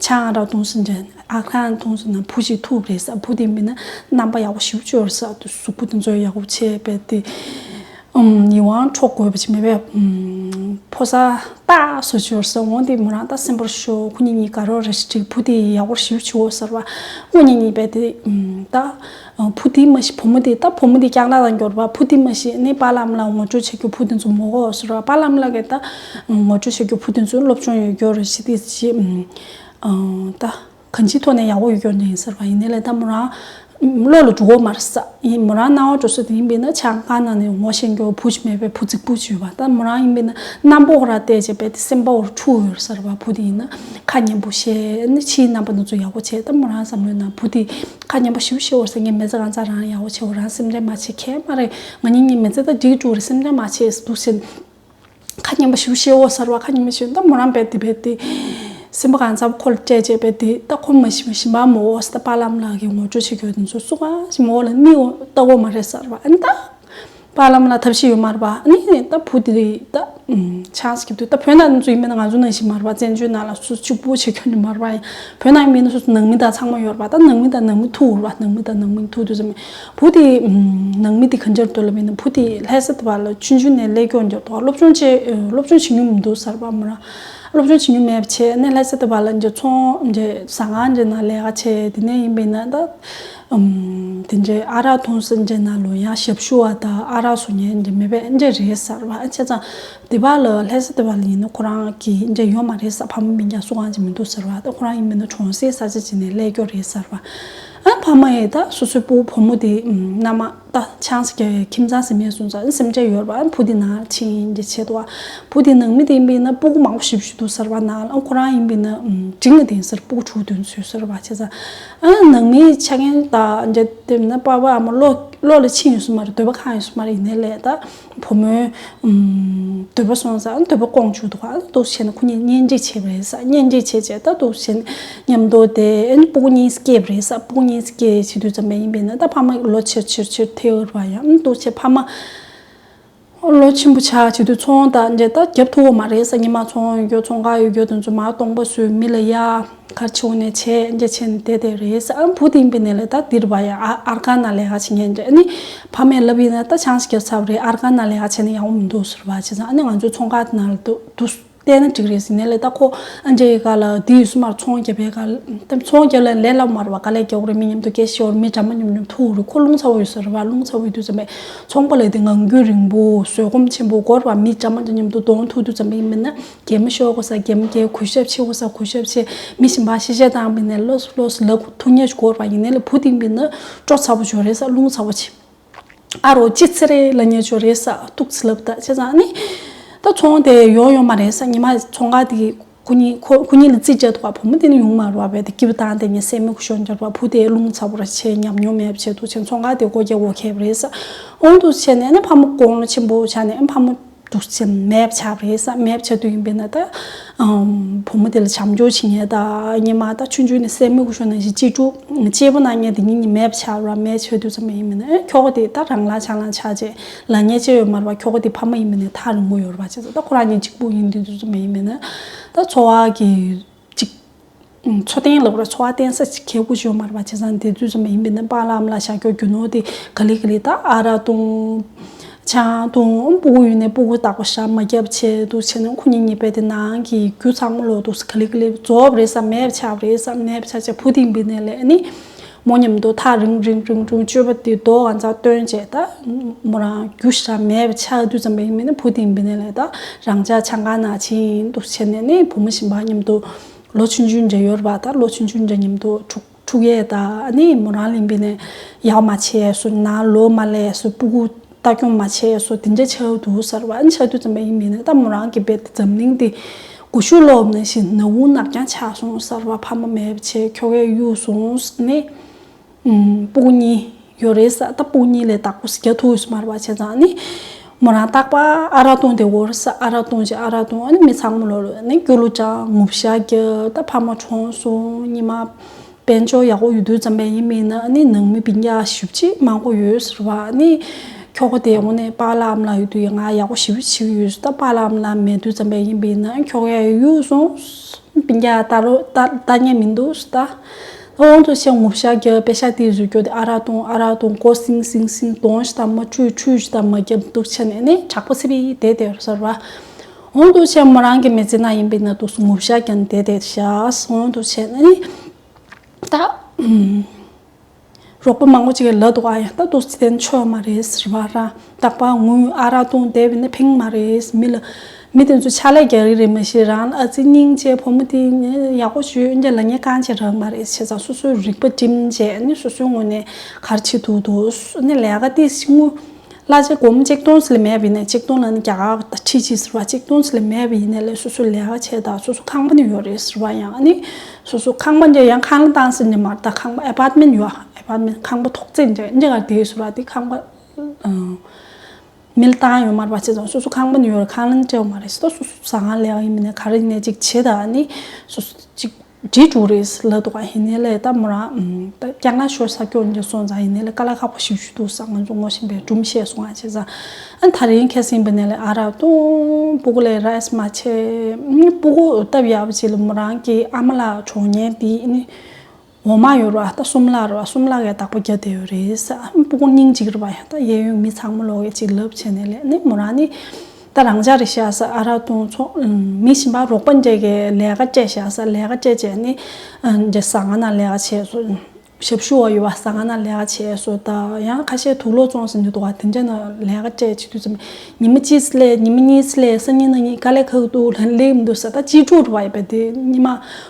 ཆང་ཨ་རག་བཏུང་ཟེར་འདྲ་ཨ་ཁང་བཏུང་ཟེར་ན་བུ་ཅིག་ཐུག་རེད་ས། བུ་དེ་མིན་ན་རྣམ་པ་ཡག་པོ་ཞེ་པོ་ཅིག་ཡོད་རེད་ས། དུ་གཟུགས་པོ་དེ་ཚོ་ཡག་པོ་བྱས་པས་དེ་ཨམ་ཡིད་དབང་འཕྲོག་དགོས་པ་ཅིག་མེད་པས། ཨམ་ཕོ་གསར་སྟག་བཟོ་ཅིག་ཡོད་རེད་ས། འོང་དེ་མོ་རང་ད་སེམས་པར་ཤོག་ཁོ་གཉིས་གཉིས་དགའ་རོགས་རེ་ཞིག་བུ་དེ་ཡག་པོ་ཞེ་པོ་ཅིག་ཡོད་ཟེར་བ། ཁོ་གཉིས་གཉིས་པས་དེ་ཨམ་ད། བུ་དེ་མ་གཞི་བུ་མོ་དེ་ད་བུ་མོ་དེ་རྐྱང་ལག་དང་འགྱུར་བ། བུ་དེ་མ་གཞི་ནི་པཱ་ལགས་ཨ་མ་ལགས་ངོ་སྤྲོད་བྱེད་རྒྱུ་བུ་དེ་ཚོ་མོ་གོ་ཟེར་བ། པཱ་ལགས་ཨ་མ་ལགས་ཀྱིས་ད་ངོ་སྤྲོད་བྱེད་རྒྱུ་བུ་དེ་ཚོ་སློབ་སྦྱོང་ཡོད་རྒྱུ་རེད་ཞེས་དེ་ཞེས་ད་གང་ཅིའི་ཐོག་ནས་ཡག་པོ་ཡོད་རྒྱུ་ཡིན་ཟེར་བ་ཡིན་ནའི་ལས་ད་མོ་རང་ བློ་ལ་འགྲོ་གི་མ་རེད་ས། ཡིན་མོ་རང་སྣང་བ་འགྲོ་ས་དེ་ཡིན་པས་ན་ཆང་ཁང་ནང་ནས་ངོ་ཤེས་མཁན་བུ་ཅིག་མེད་པའི་བུ་རྫིག་པོ་ཅིག་ཡོད་པ། ད་མོ་རང་ཡིན་པས་ན་གནམ་པོ་ཁོ་རང་བལྟས་བྱས་པས་དེ་སེམས་པ་འཁྲུག་ཡོད་ས་རེད་པ། བུ་དེ་ཡིན་ན་ཁ་སྙན་པོ་བཤད་ནི་ཕྱིའི་རྣམ་པ་ནང་ཚོ་ཡག་པོ་བྱས། ད་མོ་རང་བསམ་བློའི་ནང་བུ་དེ་ཁ་སྙན་པོ་ཞིབ་བཤད་འོར་ས་ངའི་མི་ཚེ་གང་ཚ་རང་ཡག་པོ་བྱས་འོ་རང་སེམས་ཁྲལ་མ་བྱེད་ཁྱད་མ་རེད། ང་གཉིས་གཉིས་མི་ཚེ་ད་འགྲིག་འགྲོ་རེད། སེམས་ཁྲལ་མ་བྱེད་འདུག་ཟེར། ཁ་སྙན་པ་ཞིག་བཤད་འོ་ཟེར་བ། ཁ་སྙན་པ་ཞིག་ད་མོ་རང་རྦད་དེ་རྦད་དེ་སེམས་པ་གང་ཚ་པོ་ཁོ་ལ་སྤྲད་བྱས་རྦད་དེ་ད་ཁོ་མ་ཤི་བ་ཤི་མ་མོ་འོ་ཟེར། ད་པཱ་ལགས་ལགས་ཀྱི་ངོ་སྤྲོད་བྱེད་རྒྱུ་དེ་ཚོ་སུ་གང་ཞིག་མོ་ལ་མི་འོ་ལྟ་གོ་མ་རེད་ཟེར་བ། ཨ་ནི་ད་པཱ་ལགས་ལ་ཐབས་ཤེས་ཡོད་མ་རེད་པ། ཨ་ནི་ད་བུ་དེ་ད་ཆང་སི་ཀིབ་དུ་ད་བོད་ནང་ཚོ་ཡིན་མིན་ན་ང་ཚོ་ནང་བཞིན་མ་རེད་པ། བཙན་བྱོལ་ནང་ལ་སུ་གཅིག་པུ་བྱེད་མཁན་ནི་མ་རེད་པ། ཡང་བོད་ནང་ཡིན་མིན་ན་སོ་སོ་ནང་མི་དང་ཚང་མ་ཡོད་རེད་པ། ད་ནང་མི་དང་ནང་མི་ཐུག་རེད་པ། ནང་མི་དང་ནང་མི་ཐུག་དུས་ཙམ་བུ་དེ་ནང་མི་དེ་ག་འདྲ་འདུག་ལབ་ཡིན་ན་བུ་དེ་ལྷ་ས་དེ་བ་ལ་ཆུང་ཆུང་ནས་སླེབས་སྐྱོ་འདྲ་འདུག་སློབ་སྦྱོང་བྱེད་སློབ་སྦྱོང་བྱེད་མྱོང་མི་འདུག་ཟེར་བ། མོ་རང་སློབ་སྦྱོང་བྱེད་མྱོང་མེད་པ་བྱས་ནས་ལྷ་ས་དེ་བ་ལ་འདི་ཚོང་འདི་ཟ་ཁང་འདི་ནང་ལས་ཀ་བྱས། དེ་ནས་ཡིན་པ་ཡིན་ན་ད་ཨམ་དེ་འདྲའི་ཨ་རག་འཐུང་ས་འདི་ནང་ལོ་ཡང་ཞབས་ཞུ་བ་དང་ཨ་རག་བཟོ་མཁན་འདི་མེད་པས་འདི་རེད་ཟེར་བ། བྱས་ཙང་དེ་བ་ལ་ལྷ་ས་དེ་བ་ལ་ཡིན་ན་ཁོ་རང་གི་འདི་ཡོད་མ་རེད་ཟེར། ཕ་མ་མིང་རྒྱག་སུ་གང་ཅིག་མི་འདུག་ཟེར་བ། ད་ཁོ་རང་ཡིན་པ་ཡིན་ན་གྲོང་གསེབ་ས་ཆ་ཅིག་ནས་སླེབས་སྐྱོ་རེད་ཟེར་བ། ཨ་ཕ་མ་ཡིས་ད་སོ་སོའི་སྤུ་གུ་བུ་མོ་དེ་ཨམ་མནའ་མ་ད་ཆང་ས་རྒྱག་ཡ་ཁྱིམ་ཚང་ཟིན་མེད་སོང་ཙང་སེམས་ཁྲལ་ཡོད་རེད་པ། བུ་དེ་ནང་ཕྱིན་འདི་བྱེད་དོ། བུ་དེ་ནང་མི་དེ་ཡིན་པས་ན་སྤུ་གུ་མང་པོ་ཞིག་ཞིག་འདུག་ཟེར་བ། ནང་ལ་ཁོ་རང་ཡིན་པས་ན་ཨམ་འབྲིང་ལ་དེང་སར་སྤུ་གུ་དྲུག་བདུན་ཚོད་ཟེར་བ། བྱས་ཙང་ཨ་ནང་མིའི་ཆ་རྐྱེན་དང་འདྲ་དེ་ན་པ་ཕ་ཨ་མ་བློ་བློ་ལ་ཕྱིན་ཡོད་ས་མ་རེད། འདོད་པ་ཁེངས་ཡོད་ས་མ་རེད། ཡིན་ནའི་ལས་ད་བུ་མོའི་ཨམ་འདོད་པ་སོང་ཙང་འདོད་པ་སྐོང་བཅུག་འདུག་ག་འདུག་བྱས་ན་ཁོ་གཉིས་གཉེན་སྒྲིག་བྱས་པ་རེད་ཟེར། གཉེན་སྒྲིག་བྱས་བྱས་ད་འདུག་བྱས་ན་མཉམ་དུ་དེ་ཨ་ནི་སྤུ་གུ་གཉིས་སྐྱེས་པ་རེད་ཟེར། སྤུ་གུ་གཉིས་སྐྱེས་བྱེད་དུས་ཙམ་པ་ཡིན་པས་ན་ད་ཕ་མ་ལོ་ཆེར་ཆེར་ཆེར་ཐལ་བ་ཡང་འདུག་བྱས་ཕ་མ་ལོ་ཆེན་པོ་ཆགས་བྱེད་དུས་ཚོང་དང་འདྲ་ད་རྒྱབ་ཐུབ་པ་མ་རེད་ཟེར། ཉི་མ་ཚོང་ཡོད་རྒྱུ་ཚོང་ཁང་ཡོད་རྒྱུ་དེ་ཚོ་མར་སྟོང་པ་བཟོས་མི་ལ་གཡར། གར་ཆེ་བོ་ནས་བྱས་འདྲ་བྱས་ནས་བསྡད་བསྡད་རེད་ཟེར། ཨ་བུ་དེ་ཡིན་པའི་ནས་ལས་ད་འདིར་བ་ཡ་ཨ་ཨར་ཀ་ན་ལས་ཀ་བྱེད་མཁན་འདྲ། ཨ་ནི་ཕ་མས་ལབ་ཡིན་ན་ད་ཆང་ཞིག་བརྒྱབ་ཚར་བ་རེད། ཨར་ཀ་ན་ལས་ཀ་བྱས་ན་ཡག་པོ་མི་འདུག་ཟེར་བ། བྱས་ཙང་ཨ་ནི་ང་ཚོའི་ཚོང་ཁང་དེ་ནང་ལ་འདུག་འདུག་བལྟས་ན་འགྲིག་རེད་ཟེར་ནས་ལས་ད་ཁོ་ཨ་འདྲའི་ག་ལ་དེ་ཡོད་སུ་མར་ཚོང་རྒྱབ་པའི་ག་ལ་ད་ཚོང་རྒྱབ་ལ་ལས་སླ་པོ་མ་རེད་བ། དཀའ་ལས་རྒྱག་དགོས་རེད། མི་མཉམ་དུ་སྐད་ཆ་བཤད་དགོས་རེད། མི་འདྲ་མ་མཉམ་མཉམ་ཐུག་དགོས་རེད། ཁོ་རླུང་ཚ་བོ་ཡོད་ས་རེད་བ། རླུང་ཚ་བོ་ཡོད་དུས་ཙམ་པས་ཚོང་པ་ལ་དེ་ངང་རྒྱུད་རིང་པོ་བཟོད་སྒོམ་ཆེན་པོ་དགོས་རེད་བ། མི་འདྲ་མ་འདྲ་མཉམ་དུ་གདོང་ཐུག་དུས་ཙམ་པ་ཡིན་པས་ན་གད་མོ་ཤོར་དགོས་ས་གད་མོ་བགད། གུས་ཞབས་བྱེད་དགོས་ས་གུས་ཞབས་བྱེད། མི་གཞན་པ་ཤེས་བྱ་བཏང་བས་ནས་ལོས་ལོས་ལབ་ཐུབ་མཁན་ཞིག་དགོས་རེད་བ། ཡིན་ནའི་ལས་བུ་དེ་ཡིན་པས་ན་སྤྲོ་ཚ་པོ་ཅིག་རེད་ས། རླུང་ཚ་པོ་ཅིག་ཨ་རོ་ཅི་ཚེ་རེད་ལབ་མཁན་ཅིག་རེད་ས། ཐུག་ཚེ་ལབ་ད་བྱས་ཙང་ནི་ད་ཚོང་དེ་ཡོང་ཡོང་མ་རེད་ས། ཉི་མ་ཚོང་ཁང་དེ་ཁོ་གཉིས་ཁོ་ཁོ་གཉིས་ལ་རྩིས་སྤྲད་འདུག་ག་བུ་མོ་དེ་ནི་ཡོང་མ་རེད་བ། བས་དེ་སྐྱིད་པོ་བཏང་དེ་ངས་སེམས་མི་ཁུ་ཤོར་འགྱུར་བ། བུ་དེ་རླུང་ཚ་པོ་ར་ཆེ་ཉམས་མྱོང་མེད་པ་བྱས་འདུག་བྱས་ཚོང་ཁང་དེ་སྒོ་རྒྱག་དགོས་ཁེལ་བ་རེད་ས། འོང་དུ་བྱས་ནས་ནི་ཕ་མ་དགུང་ལོ་ཆེན་པོ་ཆགས་ནས་ཕ་མ་འདུག་སེ་མེད་པ་ཆགས་པ་རེད་ས། མེད་པ་ཆགས་དུས་ཡིན་པས་ན་ད་ཨམ་བུ་མོ་དེ་ལ་བྱམས་སྐྱོང་བྱེད་མཁན་ད་ཉི་མ་ད་ཆུང་ཆུང་ནས་སེམས་མི་ཁུ་ཤོར་ནང་བཞིན་གཅེས་ཕྲུག་གཅེས་པོ་གནང་མཁན་དེ་ཉིད་ཉིད་མེད་པ་ཆགས་ར། མེད་ཆགས་དུས་ཙམ་པ་ཡིན་པས་ན་ཨེ་ཁྱོ་ག་དེ་ད་རང་ལ་ཆང་ལ་ཆགས་བྱས་ལབ་མཁན་ཅིག་ཡོད་མ་རེད་བ། ཁྱོ་ག་དེ་ཕ་མ་ཡིན་པས་ན་ཐག་རིང་པོ་ཡོད་རེད་བ། བྱས་ཙང་ད་ཁོ་རང་གཉིས་གཅིག་པུ་ཡིན་དུས་དུས་ཙམ་པ་ཡིན་པས་ན་ད་འཚོ་བ་གི་གཅིག་འཚོ་རྟེན་ལབ་ར་འཚོ་བ་བརྟེན་ས་ཅིག་ཁེ་པོ་ཞིག་ཡོད་མ་རེད་བ། བྱས་ཙང་དེ་དུས་ཙམ་པ་ཡིན་པས་ན་པཱ་ལགས་ཨ་མ་ལགས་བཞག་རྒྱུ་རྒྱུ་ནོར་དེ་ག་ལེ་ག་ལེ་ད་ཨ་རག་འཐུང་། ཆང་འཐུང་། སྤུ་གུ་ཡོད་ནས་སྤུ་གུ་བདག་པོ་བཞག་མ་རྒྱབ་བྱས་འདུག་བྱས་ནས་ཁོ་གཉིས་གཉིས་པས་དེ་ནང་གི་རྒྱུ་ཚང་མ་ལོག་འདུག་ག་ལེ་ག་ལེ་རྫོགས་པ་རེད་ས། མེད་པ་ཆགས་པ་རེད་ས། མེད་པ་ཆགས་བྱས་བུ་དེ་ཡིན་པས་ནས་ལས་ནི་མོ་མཉམ་དུ་ཐག་རིང་རིང་རིང་རིང་སྤྱོད་པ་དེ་རྡོ་ག་ཚ་བཏོན་བྱས་ད་མོ་རང་རྒྱུ་ཞེ་དྲག་མེད་པ་ཆགས་དུས་ཙམ་པ་ཡིན་པས་ནས་བུ་དེ་ཡིན་པས་ནས་ལས་ད་རང་ཅག་ཆང་ཁང་ནང་ཕྱིན་འདུག་བྱས་ནས་ནི་བུ་མོ་གཞན་པ་མཉམ་དུ་ལོ་ཆུང་ཆུང་འདྲ་ཡོད་རེད་པ། ད་ལོ་ཆུང་ཆུང་འདྲ་མཉམ་དུ་འཁྲུག་འཁྲུག་ཡས་དང་ཨ་ནི་མོ་རང་ལ་ཡིན་པས་ནས་ཡག་མ་བྱས་སོ། ནང་ལོག་མ་སླེབས་སོ། སྤུ་གུ་ལྟ་སྐྱོང་མ་བྱས་སོ། དེ་འདྲ་ཆགས་འདུག་ཟེར་བ། ཨ་ནི་ཆགས་དུས་ཙམ་པ་ཡིན་པས་ནས་ད་མོ་རང་གི་དཔེ་དེ་འཛམ་གླིང་དེ་སྒུལ་ཤུགས་སློབ་ནང་བཞིན་ནག་ཁུང་ནར་རྐྱང་ཆགས་སོང་ཟེར་བ། ཕ་མ་མེད་པ་བྱས་ཁྱོ་གས་གཡུགས་སོང་ནི། ཨུམ། སྤུ་གུ་གཉིས་ཡོད་རེད་ས། ད་སྤུ་གུ་གཉིས་ལས་བདག་པོ་རྒྱག་ཐུབ་ཡོད་ས་མ་རེད་བ། བྱས་ཙང་ནི་མོ་རང་རྟག་པར་ཨ་རག་འཐུང་བསྡད་ཡོད་རེད་ས། ཨ་རག་འཐུང་བྱས་ཨ་རག་འཐུང་། ཨ་ནི་མི་ཚང་མ་ལོག་ལོག་ནི་རྒྱུ་ལོ་ཅང་ངུ་ཤ་རྒྱག་ད་ཕ་མ་གྲོངས་སོང་། ཉི་མ་དཔལ་འབྱོར་ཡག་པོ་ཡོད་དུས་ཙམ་པས་ཡིན་མིན་ན་ཨ་ནི་ནང་མི་སྤུན་ཀྱག་ཞེ་པོ་ཅིག་མང་པོ་ཡོད་ཟེར་བ། ཨ་ནི་ཁྱོ་ག་དེ་འོང་ནས་པཱ་ལགས་ཨ་མ་ལགས་ཡོད་དུས་ང་ཡག་པོ་ཞེ་པོ་བྱེད་ཀྱི་ཡོད་ཟེར། ད་པཱ་ལགས་ཨ་མ་ལགས་མེད་དུས་ཙམ་པས་ཡིན་པས་ན་ཁྱོ་ག་གཡུགས་སོང་། སྤུན་ཀྱག་ལྟ་རོགས་ལྟ་ལྟ་མཁན་མི་འདུག་ཟེར། ད་འོང་དུ་བྱས་ངུ་ཤ་རྒྱག་པེ་ཤ་དེ་བཟོས་རྒྱུ་དེ་ཨ་རག་འཐུང་ཨ་རག་འཐུང་། སྒོ་སིང་སིང་སིང་གདོང་ཞིག་དང་མ་ཁྲུས་ཁྲུས་ཞིག་དང་མ་བརྒྱབ་འདུག་བྱས་ནས་ནི་དྲག་པོ་སི་པི་དེ་དེ་ཟེར་བ། འོང་དུ་བྱས་མོ་རང་གི་མི་ཚེ་ནང་ཡིན་པས་ན་འདུག་ངུ་ཤ་རྒྱག་ནས་དེ་དེ་བཞག་འོང་དུ་བྱས་ནས་ནི་ད། རོགས་པ་མང་པོ་ཅིག་གིས་ལབ་འདུག་ག་ཡང་ད་འདུག་སེ་བསྡད་ན་ཆོག་མ་རེད་ཟེར་བ། རང་རྟག་པར་དངུལ་ཨ་རག་བཏུང་བསྡད་པ་ཡིན་ན་ཕན་གྱི་མ་རེད། མི་ལ་མི་དེ་ཚོ་ཕྱག་ལས་རྒྱག་གི་རེད་མ་གཞི། རང་ལ་ཨ་ཙི་སྙིང་རྗེ། བུ་མོ་དེ་ནི་ཡག་པོ་ཞིག་ཡོད་ཀྱང་ལབ་མཁན་རྐང་གཅིག་རག་མ་རེད། བྱས་ཙང་སོ་སོའི་རིག་པ་སྒྲིམ་བྱས་ནི་སོ་སོའི་ངོས་ནས་ག་རེ་བྱེད་ཐུབ་འདུག་ནི་ལས་ཀ་དེ་དངུལ་གླ་ཆ་སྒོར་མོ་གཅིག་སྟོང་ཙམ་ལས་མེད་པ་ཡིན་ན། གཅིག་སྟོང་ལབ་ན་རྒྱ་གར་ད་ཁྲི་གཅིག་ཟེར་བ། གཅིག་སྟོང་ཙམ་ལས་མེད་པ་ཡིན་ནའི་ལས་སོ་སོ་ལས་ཀ་བྱས་དང་། སོ་སོ་ཁང་པ་ནི་ཡོད་རེད་ཟེར་བ། ཡང་ནི་སོ་སོ་ཁང་པ་འདི་ཡང་ཁང་གླ་བཏང་ཟེར་ནི་མ་རེད། ད་ཁང་པ་ཨེ་པར་ཊི་མེན་ཊི་ཡོད། ཨེ་པར་ཊི་མེན་ཊི་ཁང་པ་ཐོག་བརྩེགས་འདྲ་འདྲ་ག་དེ་ཟེར་བ་དེ་ཁང་པ་མི་ལ་བཏང་ཡོད་མ་རེད་པ། བྱས་ཙང་སོ་སོ་ཁང་པ་ནི་ཡོད་རེད། ཁང་གླ་ནི་སྤྲད་ཡོད་མ་རེད། སོ་སོ་ཟ་ཁང་ལས་ཀ་ཡིན་མིན་ནས་ག་རེ་ཡིན་ནས་ཅིག་བྱེད་དང་ནི་སོ་སོ་ཅིག་བྲིས་འགྲོ་རེད་ལབ་འདུག་ག་ཡིན་ནའི་ལས་ད་མོ་རང་ད་རྐྱང་ལག་ཤོར་ས་སྐྱོ་འདི་སོང་ཙང་ཡིན་ནའི་ལས་དཀའ་ལས་ཁག་པོ་ཞེ་པོ་ཅིག་འདུག་ས། ང་ཚོ་ངོ་ཤེས་པས་སྒྲུང་བཤད་སོང་ང་། བྱས་ཙང་ཨ་ནི་ད་རིང་ཁ་སང་པ་ནས་ལས་ཨ་རག་བཏུང་། སྤུ་གུ་ལ་རེས་མ་བྱས། སྤུ་གུ་སྟབས་ཡག་པོ་ཅིག་ལ་མོ་རང་གི་ཨ་མ་ལགས་གྲོངས་མཁན་དེ་ནི་འོ་མ་ཡོད་རེད་པ། ད་གསུམ་ལག་རེད་པ། གསུམ་ལག་གིས་བདག་པོ་རྒྱབ་བསྡད་ཡོད་རེད་ཟེར། སྤུ་གུ་སྙིང་རྗེ་རེད་པ། ཡང་ད་གཡས་གཡོན་མི་ཚང་མ་ལོག་གིས་ཅིག་ལབ་བྱས་ནས་ལས་ནི་མོ་རང་ནི་ད་རང་འཇགས་རེད་ཤག་ཟེར། ཨ་རག་བཏུང་ཚོ་མི་གཞན་པ་རོགས་པ་འདྲ་གིས་ལས་ཀ་སྤྲད་ཤག་ཟེར། ལས་ཀ་སྤྲད་བྱས་ནི་འདི་ཟ་ཁང་ནང་ལས་ཀ་བྱས་སོང་། ཞབས་ཞུ་བ་ཡོད་པ། ཟ་ཁང་ནང་ལས་ཀ་བྱས་སོང་། ད་ཡང་ཁ་ཤས་དུག་ལོག་བཙོང་ཟེར་འདུག་ག་དེ་འདྲ་ནང་ལས་ཀ་སྤྲད་བྱེད་དུས་ཙམ་ཉི་མ་གཅིག་སླེབས། ཉི་མ་གཉིས་སླེབས། སང་ཉིན་གནངས་ཉིན་དཀའ་ལས་ཁག་འདུག་ལབ་ནས་སླེབས་མི་འདུག་ཟེར། ད་གཅེས་ཕྲུག་རེད་པ། ཡིན་པས་དེ་ཉི་མ་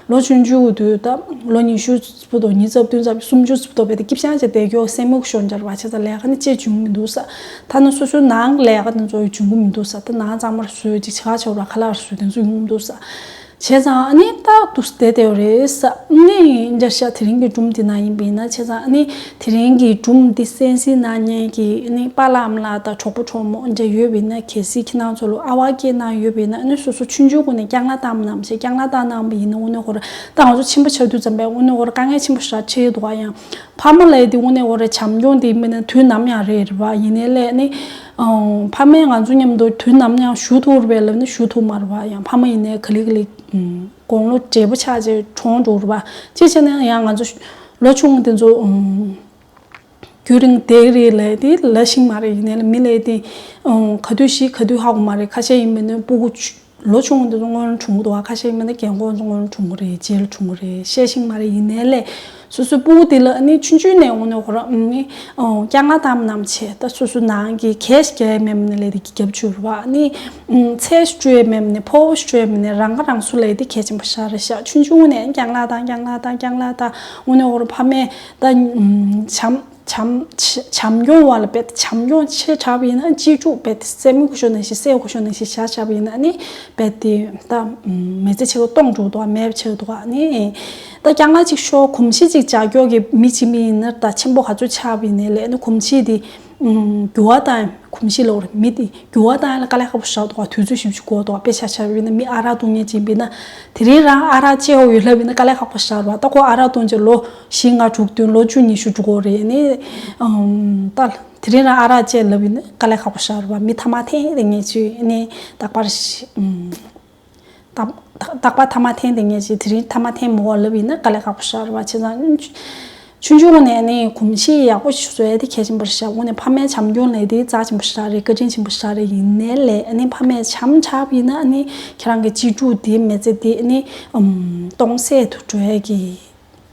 ལོ་ཆུང་ཆུང་དུས་ད་ལོ་ཉི་ཤུ་བར་དུ། ཉི་ཤུ་རྩ་བདུན་རྩ་བརྒྱད། སུམ་ཅུ་བར་དུ་བས་དེ་སྐྱིད་ཤང་བྱས་བསྡད་རྒྱུ་སེམས་མུག་ཤོར་འཇར་བ། བྱས་ཙང་ལས་ཀ་ནི་ཅེས་བྱུང་མི་འདུག་ས། ཐ་ན་སོ་སོའི་ནང་ལས་ཀ་དེ་ཚོ་བྱུང་གི་མི་འདུག་ས། ད་ནང་གཙང་མར་བཟོས་ཅིག་བྱ་བ་བྱ་བ་ཁ་ལག་བཟོས་དེ་ཚོ་ཡོང་མི་འདུག་ས། བྱས་ཙང་ཨ་ནི་ད་འདུག་སེ་བསྡད་བསྡད་ཡོད་རེད་ས། ཨ་ནི་འདྲ་ཤག་དེ་རིང་གི་སྒྲུང་འདི་ནང་ཡིན་པ་ཡིན་ན། བྱས་ཙང་ཨ་ནི་དེ་རིང་གི་སྒྲུང་འདི་གསན་གཟིགས་གནང་མཁན་གྱི་ཨ་ནི་པཱ་ལགས་ཨ་མ་ལགས་དང་གྲོགས་པོ་གྲོགས་མོ་འདྲ་ཡོད་པ་ཡིན་ན། གལ་སྲིད་ཁྱེད་རང་ཚོ་ལ་ཨ་ཝ་སྐྱེས་གནང་ཡོད་པ་ཡིན་ན། ཨ་ནི་སོ་སོ་ཆུང་ཆུང་སྒང་ནས་རྐྱང་ལག་བཏང་གནང་བྱས། རྐྱང་ལག་བཏང་གནང་བ་ཡིན་ན་དངོས་གནས་ཁོ་རང་ད་ང་ཚོ་ཆེན་པོ་ཆགས་དུས་ཙམ་པས་དངོས་གནས་ཁོ་རང་དཀའ་ངལ་ཆེན་པོ་ཞེ་དྲག་འཕྲད་ཡོད་འདུག་ག་ཡང་། ཕ་མ་ལབ་ཡ་དེ་དངོས་གནས་ཁོ་རང་བྱམས་སྐྱོང་དེ་མིན་ན་དུས་ནམ་ཡང་རེད་རེད་པ། ཡིན་ནའི་ལས་ནི་ཨང་ཕ་མས་ང་ཚོ་མཉམ་དུ་དུས་ནམ་ཡང་བཞུགས་ཐུབ་རེད་པས་ལབ་ན་བཞུགས་ཐུབ་མ་རེད་པ། ཡང་ཕ་མ་ཡིན་ནའི་ག་ལེ་ག་ལེ་ཨང་དགུང་ལོ་བགྲེས་པོ་ཆགས་བྱས་གྲོངས་འགྲོ་རེད་པ། གཅིག་བྱས་ན་ཡང་ང་ཚོ་ལོ་ཆུང་དེ་ཚོ་ཨང་རྒྱུན་རིང་བསྡད་ཀྱི་རེད་ལབ་དེ་ལབ་ཤེས་མ་རེད། ཡིན་ནའི་ལས་མི་ལབ་དེ་ཨང་ག་དུས་ཤི་ག་དུས་ཧ་གོ་མ་རེད། ཁ་ཤས་ཡིན་པས་ན་སྤུ་གུ་ཆུ་ལོ་ཆུང་དེ་ཚོ་སྔོན་གྲོངས་འདུག་ག་ཁ་ཤས་མིན་ན་རྒན་གོག་ཚོ་སྔོན་གྲོངས་ཀྱི་རེད། རྗེས་ལ་གྲོངས་ཀྱི་རེད། བཤད་ཤེས་མ་རེད། ཡིན་ནའི་ལས་སོ་སོའི་སྤུ་གུ་དེ་ལ་ཨ་ནི་ཆུང་ཆུང་ནས་འོ་ན་ཁོ་རང་ཨ་ནི་ཨང་རྐྱང་ལག་བཏང་གནང་བྱས། ད་སོ་སོའི་ནང་གི་གས་ཤིག་རྒྱག་ཡ་མེད་མ་ནི་ལས་དེ་གི་རྒྱབ་བཅོལ་བ། ཨ་ནི་ཨང་ཚལ་ཞིག་བཀྲུ་ཡ་མེད་མ་ནི་ཕོ་བ་ཞིག་བཀྲུ་ཡ་མེད་མ་ནི་རང་ཁ་རང་གསོ་ལས་དེ་གལ་ཆེན་པོ་ཞེ་དྲག་རེད་ཤག་ཆུང་ཆུང་ནས་རྐྱང་ལག་བཏང་། རྐྱང་ལག་བཏང་། རྐྱང་ལག་བཏང་། འོ་ན་ཁོ་རང་ཕ་མས་ད་ཨང་བྱམས། བྱམས་བྱམས་སྐྱོང་བ་ལ་རྦད་དེ་བྱམས་སྐྱོང་ཆེ་དྲགས་པ་ཡིན་ན། གཅེས་ཕྲུག་རྦད་དེ་སེམས་མགུ་ཤོར་ནང་བཞིན་སེམས་མགུ་ཤོར་ནང་བཞིན་བཞག་བཞག་པ་ཡིན་ན་ནི་རྦད་དེ་ད་མི་ཚེ་ཕྱེད་ཀ་སྟོངས་འགྲོ་འདུག་མེད་པ་ཆགས་འདུག་ནི་ད་རྐྱང་ལག་ཅིག་ཤོར། གོམས་གཤིས་ཅིག་འཇགས་སྐྱོ་གི་མི་གཅིག་མི་ཡིན་ན། ད་ཆེན་པོ་ག་ཚོད་ཆགས་པ་ཡིན་ནའི་ལས་ནི་གོམས་གཤིས་དེ་འགྱུར་བ་བཏང་། གོམས་གཤིས་ལ་འོ་རེད། མི་དེ་འགྱུར་བ་བཏང་ཡ་ལ་དཀའ་ལས་ཁག་པོ་ཞེ་དྲག་འདུག་དུས་ཚོད་ཞིབ་ཞིབ་འགོར་འདུག་དཔེ་ཆ་བཞག་པ་ཡིན་ན་མི་ཨ་རག་བཏུང་མཁན་ཅིག་ཡིན་པ་ཡིན་ན། དེ་རིང་རང་ཨ་རག་བཅད་ཡོད་ལབ་ཡིན་ན་དཀའ་ལས་ཁག་པོ་ཞེ་དྲག་རེད་པ། ད་ཁོ་ཨ་རག་བཏུང་རྗེས་ལོ་བཞི་ལྔ་དྲུག་བདུན་ལོ་བཅུ་ཉི་ཤུ་འགྲོ་གི་རེད། ནི་ཨམ་ད་དེ་རིང་རང་ཨ་རག་བཅད་ལབ་ཡིན་ན་དཀའ་ལས་ཁག་པོ་ཞེ་དྲག་རེད་པ། མི་ཐ་མག་འཐེན་བསྡད་མཁན་ཅིག་ནི་རྟག་པར་ཞི་ཨམ་རྟག་རྟག་པར་ཐ་མག་འཐེན་བསྡད་མཁན་ཅིག་དེ་རིང་ཐ་མག་འཐེན་མི་དགོས་ལབ་ཡིན་ན་དཀའ་ལས་ཁག་པོ་ཞེ་དྲག་རེད་པ། བྱས་ཙང་ཆུང་ཆུང་ནས་ནི་གོམས་གཤིས་ཡག་པོ་ཞིག་བཟོ་ཡ་དེ་གལ་ཆེན་པོ་རེད་ཤག་འོ་ནས་ཕ་མའི་བྱམས་སྐྱོང་ལས་དེ་རྩ་ཆེན་པོ་ཞེ་དྲག་རེད། བཀའ་དྲིན་ཆེན་པོ་ཞེ་དྲག་རེད། ཡིན་ནའི་ལས་ནི་ཕ་མས་བྱམས་ཆགས་པ་ཡིན་ན་ནི་ཁྱེད་རང་གི་གཅེས་ཕྲུག་དེའི་མི་ཚེ་དེ་ནི་ཨམ་སྟོང་ཟད་དུ་འགྲོ་ཡ་གི་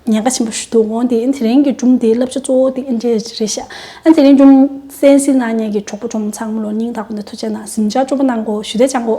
ཉེན་ཁ་ཆེན་པོ་ཞིག་འདུག་འོ་དེ་དེ་རིང་གི་སྒྲུང་དེའི་བསླབ་བྱ་གཙོ་བོ་དེ་ཨེ་འདྲས་རེད་ཤག་ཨ་དེ་རིང་སྒྲུང་གསན་གཟིགས་གནང་མཁན་གྱི་གྲོགས་པོ་གྲོགས་མོ་ཚང་མ་ལ་སྙིང་ཐག་པ་ནས་ཐུགས་རྗེ་གནང་། གཟིམ་འཇག་སྤྲོ་པོ་གནང་གོ་ཞུ་བདེ་ཅང་གོ།